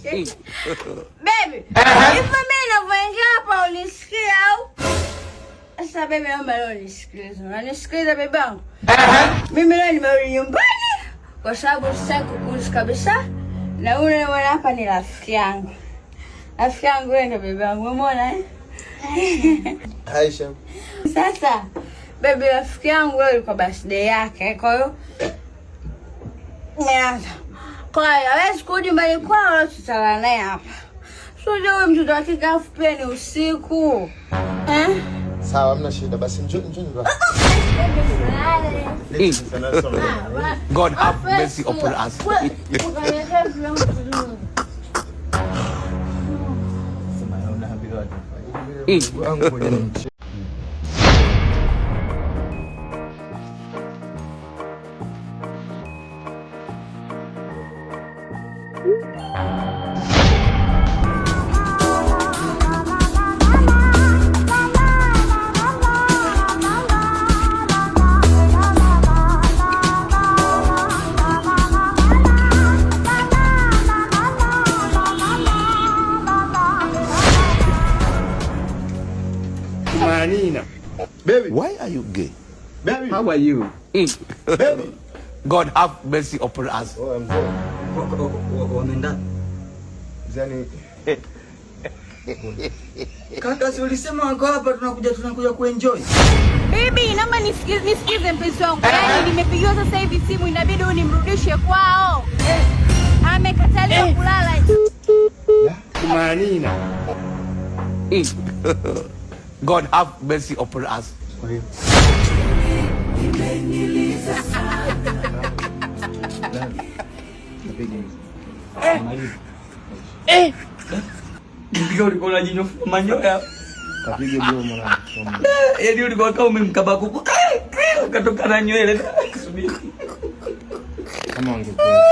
Baby, hivi mimi ninavyoingia hapa unisikia au? Sasa baby, naomba leo nisikilize. Unanisikiliza, baby wangu? Mimi leo nimerudi nyumbani kwa sababu sitaki kukuhusu kabisa. Na ule mwana hapa ni rafiki yangu. Rafiki yangu, wewe ndio baby wangu. Umeona, eh? Hi, Shem. Sasa baby, rafiki yangu leo ilikuwa birthday yake, kwa hiyo nimeanza. Kwa hiyo hawezi kurudi nyumbani kwao, leo tutalala naye hapa. Sio huyu mtoto wa kike, afu pia ni usiku. Eh? Sawa, hamna shida. Basi njoo, njoo nyumbani. God have mercy upon us. Sema unaambiwa wangu mwenyewe ni Manina. Baby. Why are you gay? Baby. How are you? Baby. God have mercy upon us. Oh, mzee. Wameenda. Yaani Kaka, si ulisema wako hapa, tunakuja kuenjoy. Bibi, naomba nisikize, nisikize mpenzi wangu. Yaani nimepigiwa sasa hivi simu, inabidi huyu nimrudishe kwao. Amekataliwa kulala. Manina. God have mercy upon us. Kwa hiyo Eh. Ndio ulikuwa unajinyofu manyoya. Kapige bio, mwanangu. Yaani ulikuwa kama umemkaba kuku. Ukatoka na nywele. Subiri. Kama wangekuwa.